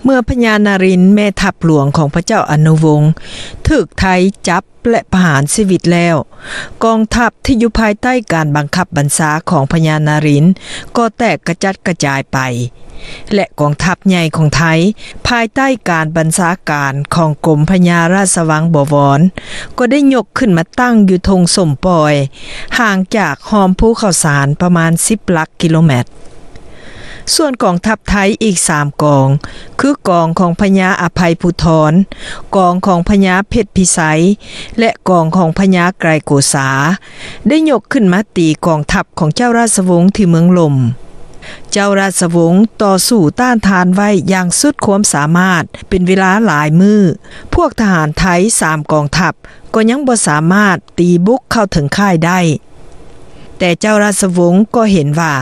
ເມື່ອພະຍານາຣິນ ແມ່ທັບຫຼວງຂອງພະເຈົ້າອະນຸວົງ ຖືກໄທຈັບ ແລະ ປະຫານຊີວິດແລ້ວ, ກອງທັບທີ່ຢູ່ພາຍໃຕ້ການບັງຄັບບັນຊາຂອງພະຍານາຣິນກໍແຕກກະຈັດກະຈາຍໄປ ແລະ ກອງທັບໃຫຍ່ຂອງໄທ ພາຍໃຕ້ການບັນຊາການຂອງກົມພະຍາລາຊະວັງບໍວອນ ກໍໄດ້ຍົກຂຶ້ນມາຕັ້ງຢູ່ທົ່ງສົມປອຍ ຫ່າງຈາກຮ່ອມພູເຂົ້າສານປະມານສິບຫຼັກກິໂລແມັດ. ສ່ວນກອງທັບໄທອີກສາມກອງ ຄືກອງຂອງພະຍາອະໄພພູທອນ, ກອງຂອງພະຍາເພັດພິໄຊ ແລະ ກອງຂອງພະຍາໄກໂກສາ ໄດ້ຍົກຂຶ້ນມາຕີກອງທັບຂອງເຈົ້າລາຊະວົງທີ່ເມືອງລົມ. ເຈົ້າລາຊະວົງຕໍ່ສູ້ຕ້ານທານໄວ້ຢ່າງສຸດຄວາມສາມາດເປັນເວລາຫຼາຍມື້. ພວກທະຫານໄທສາມກອງທັບກໍຍັງບໍ່ສາມາດຕີບຸກເຂົ້າເຖິງຄ້າຍໄດ້. ແຕ່ເຈົ້າລາຊະວົງກໍເຫັນວ່າ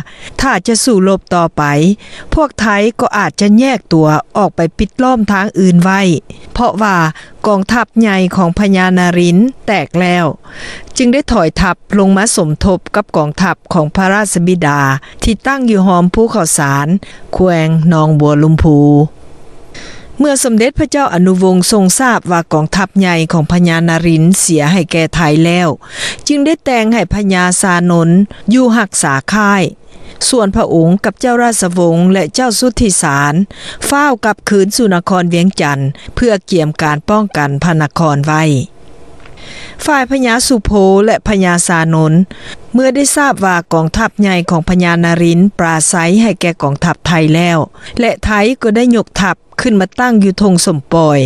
ຖ້າຈະສູ້ລົບຕໍ່ໄປ, ພວກໄທກໍອາດຈະແຍກຕົວອອກໄປປິດລ້ອມທາງອື່ນໄວ້, ເພາະວ່າກອງທັບໃຫຍ່ຂອງພະຍານາຣິນແຕກແລ້ວ, ຈຶ່ງໄດ້ຖອຍທັບລົງມາສົມທົບກັບກອງທັບຂອງພະລາຊະບິດາທີ່ຕັ້ງຢູ່ຮ່ອມພູເຂົ້າສານ, ແຂວງໜອງບົວລຳພູ. ເມື່ອສົມເດັດພະເຈົ້າອະນຸວົງຊົງຊາບວ່າກອງທັບໃຫຍ່ຂອງພະຍານາຣິນເສຍໃຫ້ແກ່ໄທແລ້ວ, ຈຶ່ງໄດ້ແຕ່ງໃຫ້ພະຍາຊານົນຢູ່ຮັກສາຄ້າຍ, ສ່ວນພະອົງກັບເຈົ້າລາຊະວົງ ແລະ ເຈົ້າສຸດທິສານ ຟ້າວກັບຄືນສູ່ນະຄອນວຽງຈັນ ເພື່ອກຽມການປ້ອງກັນພະນະຄອນໄວ້. ຝ່າຍພະຍາສຸໂພ ແລະ ພະຍາຊານົນ ເມື່ອໄດ້ຊາບວ່າກອງທັບໃຫຍ່ຂອງພະຍານາຣິນປາໄຊໃຫ້ແກ່ກອງທັບໄທແລ້ວ ແລະ ໄທກໍໄດ້ຍົກທັບ ຂຶ້ນມາຕັ້ງຢູ່ທົ່ງສົມປອຍ,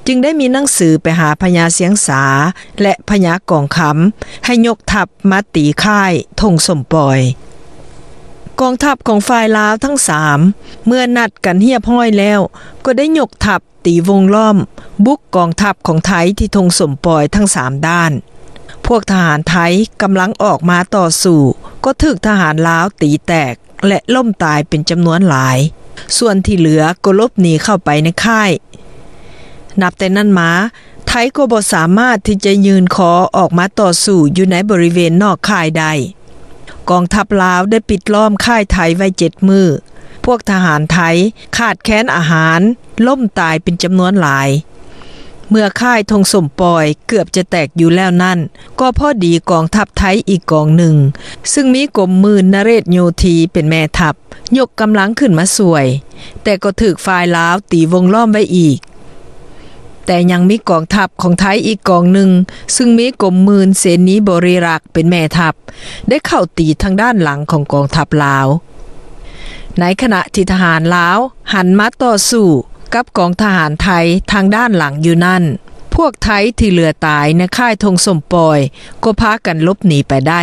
ຈຶ່ງໄດ້ມີໜັງສືໄປຫາພະຍາຊຽງສາ ແລະ ພະຍາກອງຄຳ ໃຫ້ຍົກທັບມາຕີຄ້າຍທົ່ງສົມປອຍ. ກອງທັບຂອງຝ່າຍລາວທັງສາມ ເມື່ອນັດກັນຮຽບຮ້ອຍແລ້ວ, ກໍໄດ້ຍົກທັບຕີວົງລ້ອມ, ບຸກກອງທັບຂອງໄທທີ່ທົ່ງສົມປອຍທັງສາມດ້ານ. ພວກທະຫານໄທກຳລັງອອກມາຕໍ່ສູ້, ກໍຖືກທະຫານລາວຕີແຕກ ແລະ ລົ້ມຕາຍເປັນຈຳນວນຫຼາຍ, ສ່ວນທີ່ເຫຼືອກໍຫຼົບໜີເຂົ້າໄປໃນຄ້າຍ. ນັບແຕ່ນັ້ນມາ, ໄທກໍບໍ່ສາມາດທີ່ຈະຍື່ນຄໍອອກມາຕໍ່ສູ້ຢູ່ໃນບໍລິເວນນອກຄ້າຍໄດ້. ກອງທັບລາວໄດ້ປິດລ້ອມຄ້າຍໄທໄວ້ເຈັດມື້. ພວກທະຫານໄທຂາດແຄນອາຫານ, ລົ້ມຕາຍເປັນຈຳນວນຫຼາຍ. ເມື່ອຄ້າຍທົ່ງສົມປອຍເກືອບຈະແຕກຢູ່ແລ້ວນັ້ນ, ກໍພໍດີກອງທັບໄທອີກກອງໜຶ່ງ, ຊຶ່ງມີກົມໝື່ນນະເຣດໂຍທີເປັນແມ່ທັບ, ຍົກກຳລັງຂຶ້ນມາຊ່ວຍ, ແຕ່ກໍຖືກຝ່າຍລາວຕີວົງລ້ອມໄວ້ອີກ. ແຕ່ຍັງມີກອງທັບຂອງໄທອີກກອງໜຶ່ງ, ຊຶ່ງມີກົມໝື່ນເສນີບໍລິລັກເປັນແມ່ທັບ, ໄດ້ເຂົ້າຕີທາງດ້ານຫຼັງຂອງກອງທັບລາວ. ໃນຂະນະທີ່ທະຫານລາວຫັນມາຕໍ່ສູ້ກັບກອງທະຫານໄທທາງດ້ານຫຼັງຢູ່ນັ້ນ, ພວກໄທທີ່ເຫຼືອຕາຍໃນຄ້າຍທົ່ງສົມປອຍກໍພາກັນຫຼົບໜີໄປໄດ້.